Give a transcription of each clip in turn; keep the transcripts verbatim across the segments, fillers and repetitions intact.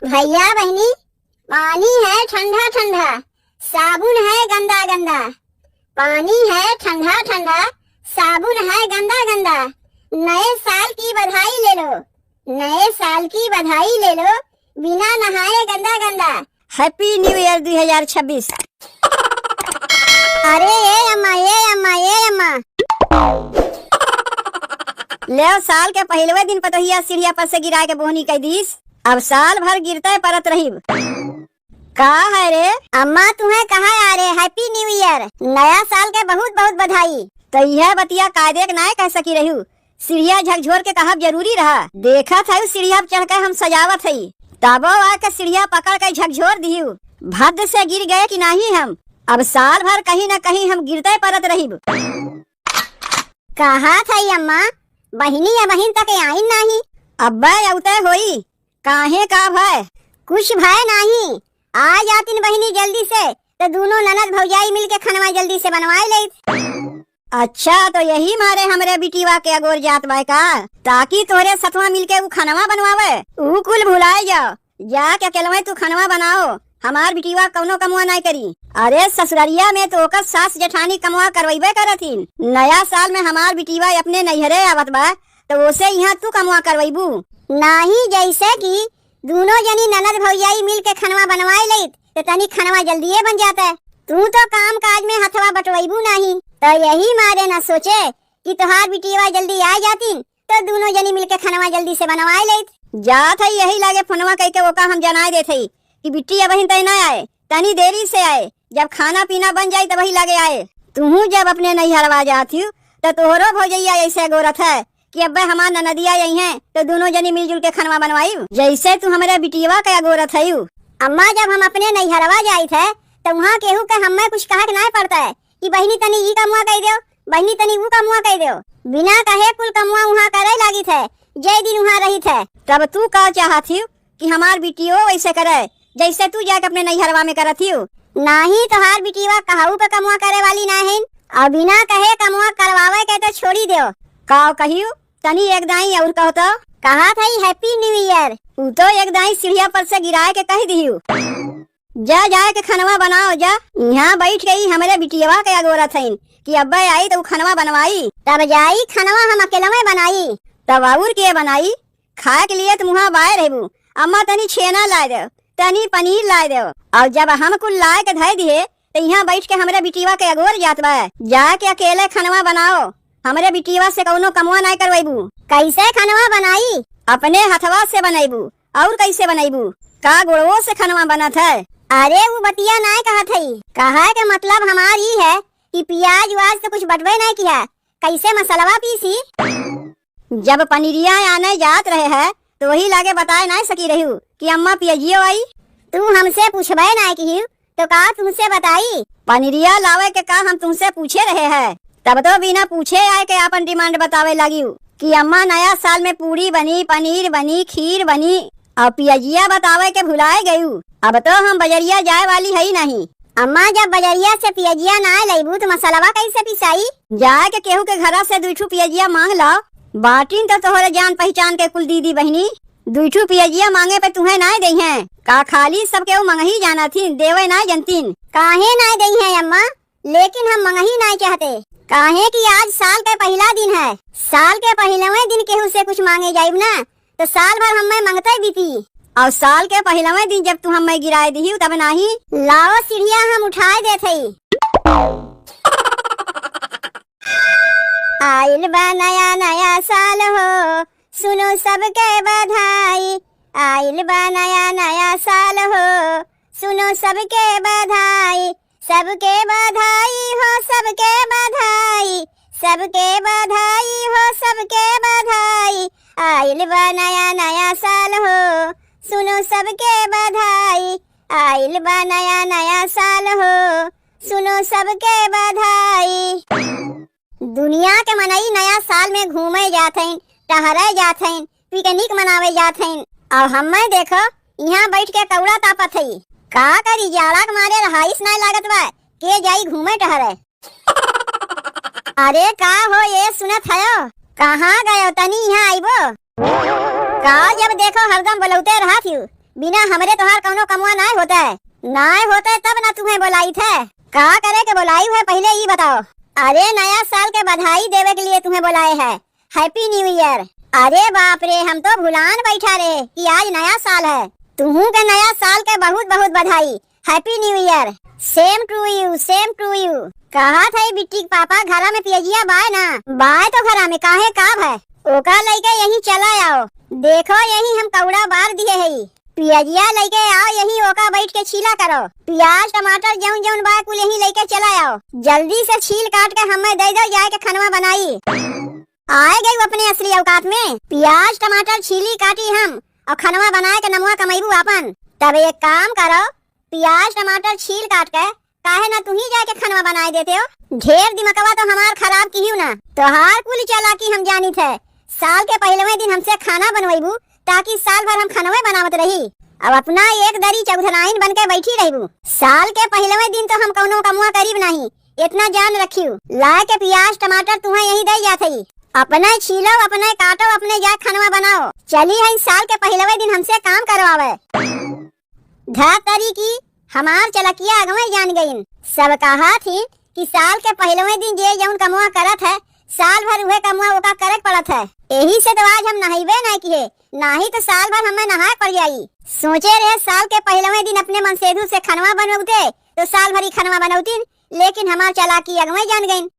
भैया बहिनी, पानी है ठंडा ठंडा, साबुन है गंदा गंदा। पानी है ठंडा ठंडा, साबुन है गंदा गंदा। नए साल की बधाई ले लो, नए साल की बधाई ले लो, बिना नहाए गंदा गंदा। Happy New Year दुई हजार छब्बीस। अरे ए अम्मा, ए अम्मा, ए अम्मा। लेव, साल के पहिलवे दिन पतोहिया सीढ़िया पर से गिराए के बोहनी कइ दीस। अब साल भर गिरते परत रहिब। का है रे? अम्मा, तुहें कहा आ रे, Happy New Year, नया साल के बहुत बहुत बधाई। तो यह बतिया कायदे के नाय कह सकी रहू। सीढ़िया झकझोर के कहब जरूरी रहा। देखत हऊ सीढ़िया पर चढ़ के हम सजावत हई, तबो आके सीढ़िया पकड़ के झकझोर दिहू। भद्द से गिर गए कि नाही हम? अब साल भर कहीं न कहीं हम गिरते परत रहिब। कहत हई अम्मा, बहिनी अबहिन तक आइन नाही। अब्बे अउते होई, काहे का भय? कुछ भय नाही, आ जातिन बहिनी जल्दी से, तो दूनो ननद भौजाई मिल के खनवा जल्दी से बनवाए लेत। अच्छा, तो यही मारे हमरे बिटिवा के अगोर जात बाय का, ताकि तोहरे सथवा मिलके उ खनवा बनवावे? उ कुल भुलाए जाओ, जाके अकेलवे तू खनवा बनाओ, हमार बिटिवा कउनो कमवा नाय करी। अरे ससुररिया में तो ओकर सास जेठानी कमवा करवइबे करत हिन, नया साल में हमार बिटिवा अपने नैहरे आवत बा, तो ओसे इहाँ तू कमवा करवइबू? नाही, जैसे कि दूनो जनी ननद भौजाई मिल के खनवा बनवाए लेत, तो तनी खनवा जल्दिए बन जाता। तू तो काम काज में हथवा बटवइबू नाही, तो यही मारे न सोचे कि तोहार बिटिया जल्दी आ जातिन, तो दूनो जनी मिल के खनवा जल्दी से बनवाए लेत। जात हई यही लागे फोनवा कइके ओका हम जनाए देत हई कि बिट्टी अबहिन तय ना आए, तनी देरी से आए, जब खाना पीना बन जाई तबही लागे आए। तुहू जब अपने नैहरवा जात हिउ, तो तोहरो भौजैया ऐसे अगोरत है कि अब्बे हमार ननदिया अइहें, तो दूनो जनी मिलजुल के खनवा बनवाइब। जैसे तू हमरे बिटियवा के अगोरत हइउ। अम्मा, जब हम अपने नैहरवा जाइत है, तो उहाँ केहू के हम्मे कुछ कहे के नाय पड़ता है कि बहिनी तनी ई कमुआ कइ देउ, बहिनी तनी ऊ कमुआ कइ देउ। बिना कहे कुल कमुआ उहाँ करे लागित है, जय दिन उहाँ रहित है। तब तू का चाहत हिउ कि हमार बिटियो वैसे करे, जैसे तू जाके अपने नैहरवा में करत हिउ? नाही, तोहार बिटियवा कहू पे कमुआ करे वाली ना है, और बिना कहे कमुआ करवावे के तो छोड़ी देउ। का कहिउ? तनी एक दाई और कहो तो। कहत हई Happy New Year। उ तो एक दाई सीढ़िया पर से गिराए के कह दिहिउ। जा, जाए के खनवा बनाओ जा। इहाँ बैठ गई हमरे बिटियवा के अगोरत हईन कि अब्बे आई तो उ खनवा बनवाई। तब जाई खनवा हम अकेलवे बनाई। तब और के बनाई? खाए के लिए तुम वहाँ बाय रहबू। अम्मा तनी छेना लाए देउ, तनी पनीर लाए देउ। और जब हम कुल लाए के धय दिहे, तो यहाँ बैठ के हमरे बिटियवा के अगोर जात बा। जाके अकेले खनवा बनाओ, हमरे बिटियवा से कउनो कमवा नाय करवइबू। कैसे खनवा बनाई? अपने हथवा से बनइबू, और कैसे बनइबू? का गोड़वो से खनवा बनत है? अरे, उ बतिया नाय कहत हई। कहे के मतलब हमार ई है कि पियाज उआज तो कुछ बटबे नाय किया, कैसे मसलवा पीसी? जब पनीरिया आने जात रहे है, तो वही लागे बताए नाय सकी रहिउ कि अम्मा पियजियो आई। तू हमसे पूछबे नाय किहिउ, तो का तुमसे बताई? पनीरिया लावे के का हम तुमसे पूछे रहे है? तब तो बिना पूछे आए के आपन demand बतावे लागिउ कि अम्मा नया साल में पूड़ी बनी, पनीर बनी, खीर बनी, और पियजिया बतावे के भुलाए गयू। अब तो हम बजरिया जाए वाली हई नहीं। अम्मा, जब बजरिया से पियजिया ना लइबू, तो मसलवा कैसे पिसाई? जाए के केहू के घरा से दुई ठू पियजिया मांग लाओ। बाटिन तो तोहरे जान पहिचान के कुल दीदी बहिनी। दुई ठू पियजिया मांगे पे तुहें नाय देइहें। का खाली सब केहू मंगही जानत हिन, देवे नाय जनतिन? काहे नाय देइहें अम्मा? लेकिन हम मंगही नाय चाहते, काहे कि आज साल के पहिला दिन है। साल के पहिलवे दिन केहू से कुछ मांगे जाइब ना, तो साल भर हम्मे मंगते बीती। और साल के पहिलवे दिन जब तू हम्मे गिराए दिहिउ तब नाही। लाओ सीढ़िया हम उठाए देत हई। आइल बा नया नया साल हो, सुनो सबके बधाई। आइल बा नया नया साल हो, सुनो सबके बधाई। सबके बधाई हो, सबके बधाई, सबके बधाई हो, सबके बधाई। आइल बा नया नया साल हो, सुनो सबके बधाई। आइल बा नया नया साल हो, सुनो सबके बधाई। दुनिया के मनई नया साल में घूमे जात हईन, टहरे जात हईन, picnic मनावे जात हईन। और हम्मे देखो, इहाँ बैठ के कौड़ा तापत हई। का करी, जाड़ा के मारे रहाइस नाय लागत बा, के जाई घूमे टहरे। अरे का हो ये सुनत हयो, कहाँ गयो, तनी इहाँ आइबो? का जब देखो हरदम बोलौते रहत हिउ, बिना हमरे तोहार कउनो कमवा नाय होतै। नाय होतै तब ना तुहैं बोलाइत है। का करे के बोलाइउ है, पहिले ई बताओ। अरे, नया साल के बधाई देवे के लिए तुहैं बोलाए है। Happy New Year। अरे बाप रे, हम तो भुलान बैठा रहे कि आज नया साल है। तुहूँ के नया साल के बहुत बहुत बधाई। Happy New Year। Same to you, same to you। कहत है बिट्टी के पापा, घरा में पियजिया बाय ना? बाय तो घरा में, काहे, का भय? ओका लइके यहीं चला आओ। देखो, यहीं हम कौड़ा बार दिए हई। पियजिया लइके आओ, यहीं ओका बैठ के छीला करो। पियाज, टमाटर, जौन जौन बाय, कुल यहीं लइके चला आओ। जल्दी से छील काट के हमें दे दो, जाए के खनवा बनाई। आए गई अपने असली औकात में। पियाज टमाटर छीली काटी हम, और खनवा बनाए के नमवा कमैबू आपन। तब एक काम करो, पियाज टमाटर छील काट के काहे ना तुही जाए के खनवा बनाए देते हो? ढेर दिमकवा तो हमार खराब किहियो ना। तोहार कुल चालाकी हम जानित है। साल के पहिलवे दिन हमसे खाना बनवैबू, ताकि साल भर हम खनवे बनावत रही। अब अपना एक दरी चौधराइन बन के बैठी रहबू। साल के पहिलवे दिन तो हम कौनो कमवा करीब नहीं, इतना जान रखियो। लाए के पियाज टमाटर तुहें यहीं दे जात हई। अपने छीलो, अपने काटो, अपने जाए खनवा बनाओ। चली हई साल के पहिलवे दिन हमसे काम करवावे। धतरी की हमार चलकिया अगवे जान गइन। सब कहा थी कि साल के पहिलवे दिन जे जौन कमवा करत है, साल भर उहे कमवा ओका करे के पड़त है। एही से तो आज हम नहइबे नाय किहे, नाही तो साल भर हमें नहाए पड़ जाई। सोचे रहे साल के पहिलवे दिन अपने मनसेधु से खनवा बनौते, तो साल भर ही खनवा बनौतीन, लेकिन हमार चालाकी अगवे जान गइन।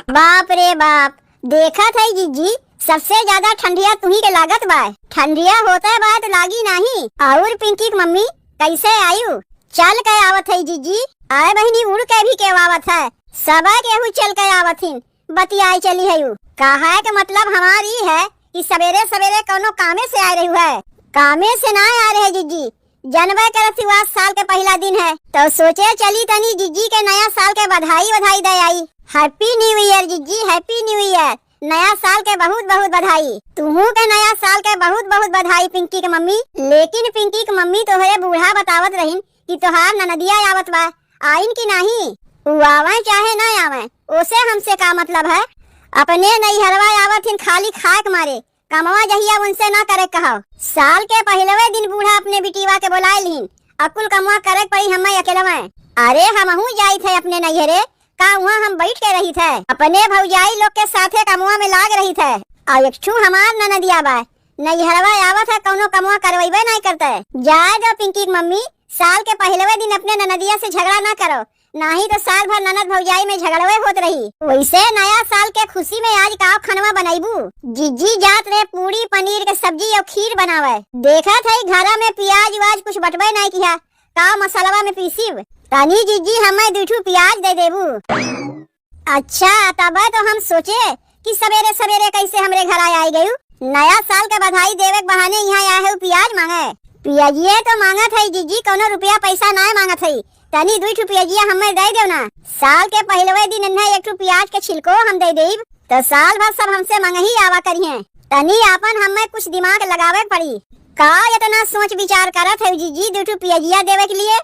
बाप रे बाप, देखत है जिज्जी, सबसे ज्यादा ठंडिया तुही के लागत बा। ठंडिया होते बा तो लागी नाही। और पिंकी के मम्मी कैसे आयु? चल के आवत है जिज्जी। आए बहिनी, उड़ के भी केहू आवत है, सब केहू चल के आवत हिन। बतियाई चली है यू। कहे के मतलब हमार ई है कि सवेरे सवेरे कौनो कामे से आए रहू है, कामे से ना आए रहे जिज्जी। जनबे करत हू आज साल के पहिला दिन है, तो सोचे चली तनी जिज्जी के नया साल के बधाई बधाई दे आई। Happy New Year जिज्जी, Happy New Year। नया साल के बहुत बहुत बधाई। तुहू के नया साल के बहुत बहुत बधाई पिंकी के मम्मी। लेकिन पिंकी के मम्मी तोहरे बूढ़ा बतावत रहिन कि तोहार ननदिया आवत बा, आइन कि नाही? उ आवे चाहे ना आवे, ओसे हमसे का मतलब है? अपने नैहरवा आवत हिन खाली खाए के मारे, कमवा जहिया उनसे ना करे कहो। साल के पहिलवे दिन बूढ़ा अपने बिटिवा के बोलाए लिहिन, अकुल कमवा करे के पड़ी हमें अकेलवे। अरे हमहू जाइत है अपने नैहरे, का उहाँ हम बैठ के रहित है? अपने भौजाई लोग के साथे कमवा में लाग रहित है। और एक ठू हमार ननदिया बा, नैहरवा आवत है, कौनो कमवा करवैबे नहीं करते। जाए दो पिंकी के मम्मी, साल के पहिलवे दिन अपने ननदिया से झगड़ा ना करो, नाही तो साल भर ननद भौजाई में झगड़वे होत रही। वैसे नया साल के खुशी में आज का खनवा बनैबू? जिज्जी जात रहे पूड़ी पनीर के सब्जी और खीर बनावे। देखत है घरा में पियाज उयाज कुछ बटबे नहीं किया, का मसलवा में पीसीब? तनी जिज्जी हमें दू ठू पियाज दे देबू। अच्छा, तबे तो हम सोचे कि सवेरे सवेरे कैसे हमरे घर आए, आए गयू। नया साल के बधाई देवे के बहाने यहाँ आए है पियाज मांगे। पियाजिए तो मांगत है जिज्जी, कौनो रुपया पैसा ना मांगत है। तनी दुई ठू पियाजिया हमें दे देव ना। साल के पहिलवे दिन इन्हें एक ठू पियाज के छिलको हम दे देब, तो साल भर सब हमसे मंगही आवा करिहें। तनी आपन हमें कुछ दिमाग लगावे के पड़ी। का इतना सोच विचार करत है जिज्जी, दू ठू पियाजिया देवे के लिए?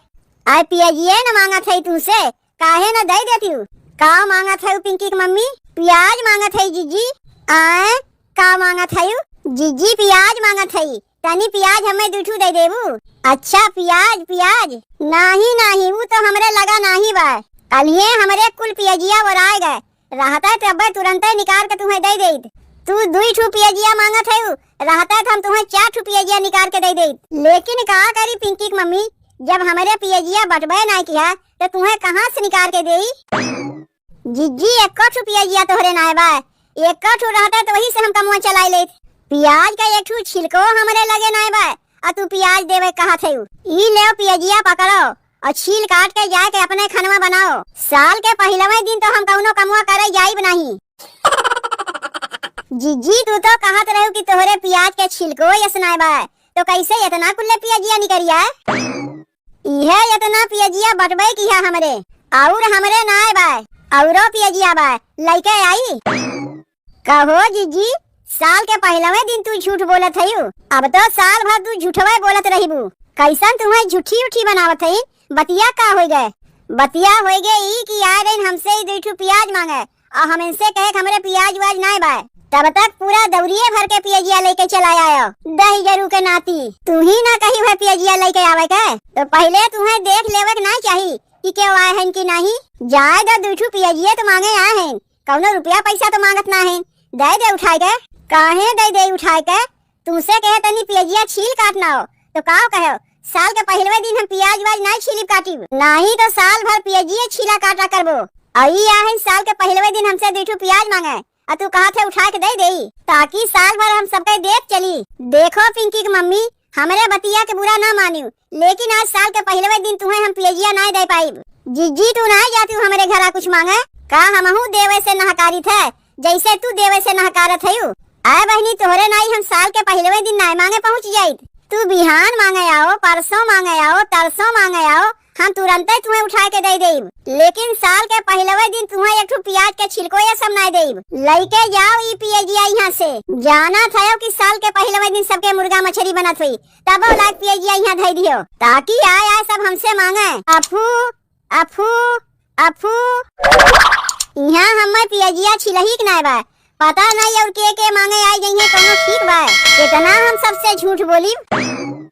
आए पियाजिए न मांगत है तुमसे, काहे न दे देतिउ? का मांगत है पिंकी के मम्मी? पियाज मांगत है जिज्जी। आए, का मांगत है? जिज्जी पियाज मांगत है, तनी पियाज हमें दू ठू दे देबू। अच्छा पियाज, पियाज? नाही, नाही, ऊ तो हमरे लगा नाही बा। कलिए हमरे कुल पियजिया ओराए गए, रहता तो अब्बे तुरंते निकाल के तुम्हें दे देत। तू दुई ठू पियजिया मांगत है, रहता तो हम तुम्हें चार ठू पियजिया निकाल के दे देत। लेकिन का करी पिंकी के मम्मी, जब हमरे पियजिया बटबे ना किया तो तुम्हें कहाँ से निकाल के देई? जिज्जी, एको ठू पियजिया तोहरे नाय बा, एको ठू रहते तो वही से हम कमुआ चलाई लेत। पियाज का एक ठू छिलको हमरे लगे नाय बा, आ तू पियाज देवे कहत है। ई लेव पियजिया पकड़ो, और छील काट के जाए के अपने खनवा बनाओ। साल के पहिलवे दिन तो हम कौनो कमुआ करे जाइब नहीं। जिज्जी, तू तो कहत रहू कि तोहरे पियाज के छिलको यस नाय बा, तो कैसे इतना कुल्ले पियजिया निकरिया? इहे इतना पियजिया बटबे किहा हमरे, और हमरे नाय बा, औरो पियजिया बा, लइके आई। कहो जिज्जी, साल के पहिलवे दिन तू झूठ बोलत हयू, अब तो साल भर तू झूठवे बोलत रहिबू। कैसन तुम्हें झूठी उठी बनावत हई? बतिया का होइ गए? बतिया होइ गए ई कि आए रहिन हमसे ही दुई ठू पियाज मांगे, और हम इनसे कहे कि हमरे पियाज उयाज नाय बा। तब तक पूरा दौरिये भर के पियजिया लइके चला आयो, दहिजरू के नाती। तू ही ना कही है पियजिया लइके आवे के, तो पहिले तुहैं देख लेवे के नाहीं चाही कि केहू आए हैं कि नाहीं। जाए द, दुइ ठू पियजिये तो माँगे आए हैं, कउनो रुपया पइसा तो माँगत नाहीं। दइ दे उठाइ के। काहे दइ दे उठाइ के? तुमसे कहे तनी पियजिया छील काटना हो, तो काव कहो, साल के पहिलवे दिन हम पियाज वाज नाहीं छीलिब काटिब, नाहीं तो साल भर पियजिये छीला काटा करबो। अई आए हैं साल के पहिलवे दिन हमसे दुइ ठू पियाज माँगे, अ तू कहत है उठाइ के दइ देई, ताकि साल भर हम सबके देत चली। देखो पिंकी के मम्मी, हमरे बतिया के बुरा ना मानियो, लेकिन आज साल के पहिलवे दिन तुहैं हम पियजिया नाहीं दइ पाइब। जिज्जी, तू नाहीं जातिउ हमरे घरा कुछ माँगे, का हमहूँ देवे से नहकारित है, जइसे तू देवे से नहकारत हयू? आए बहिनी, तोहरे नाहीं हम साल के पहिलवे दिन नाहीं माँगे पहुँच जाइत। तू बिहान माँगे आओ, परसों माँगे आओ, तरसों माँगे आओ, हम तुरंतै तुहैं उठाइ के दइ देइब। लेकिन साल के पहिलवे दिन तुहैं एक ठू पियाज के छिलको ये सब नाहीं देइब। लइके जाओ ई पियजिया इहाँ से। जानत हयो कि साल के पहिलवे दिन सबके मुर्गा मछरी बनत होई, तबो लाइके पियजिया इहाँ धइ दियो, ताकि आए आए सब हमसे माँगे। अफू, अफू, अफू। इहाँ हम्मै पियजिया छिलही के नाहीं बा, पता नाहीं अउर के के माँगे आइ जइहैं, कउनो ठीक बा? केतना हम सबसे झूठ बोलिब।